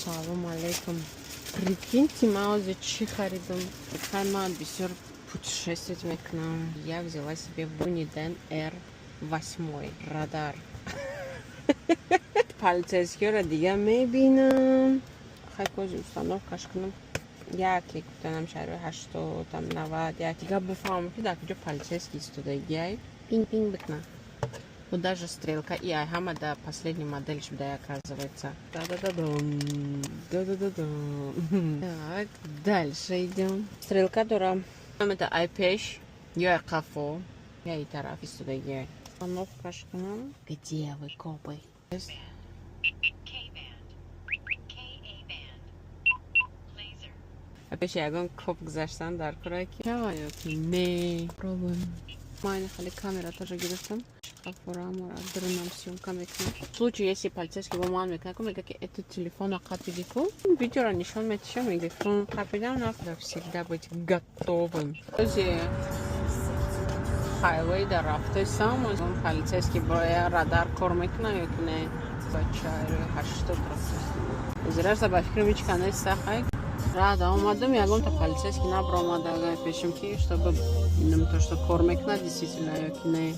Салом алейкум. Прикиньте, ман ҳозир чӣ харидам? Хай, ман бисёр путешествовать мекунам. Я взяла себе Uniden R8 радар. Полицейскиҳоро дига мебинам. Хай, кози установкаш кунам. Яке гуфтанам, шаҳри 80 там 90 як дига бифаҳмам, ки дар куҷо полицейский истодагиай. Пинг пинг бикна. Вот даже стрелка и ай ҳама да последний модель буда, оказывается. Да-да-да-дам. Да-да-да-дам. Так, дальше идем. Стрелка дора. Это ай пеш, ё ай қафо, я и тараф истодагиай. Установкаш кунам. Где вы, копы? K-band. KA band. Laser. А пеши ягон коп гузаштан дар кора ки шава ё ки не. Пробуем. Ман хали камера тоже гирифтам. Шкафора дурунам съемка мекунам. В случае, если полицейский бо ман мекунад, ку мега, ки это телефона қапиди ку. Видеоро нишон метиша, мега, қапидам, надо всегда быть готовым. Ози хайвей дар рафтесам, полицейский боя радар кор мекунад ё ки не. Бачаи 80 рафтесам. Зирашда ба фикрам ҳеч ка неста, хай. Рада омадам, ягонта полицейский набаромада пешам, ки чтобы то, что кор мекунад действительно ё ки не.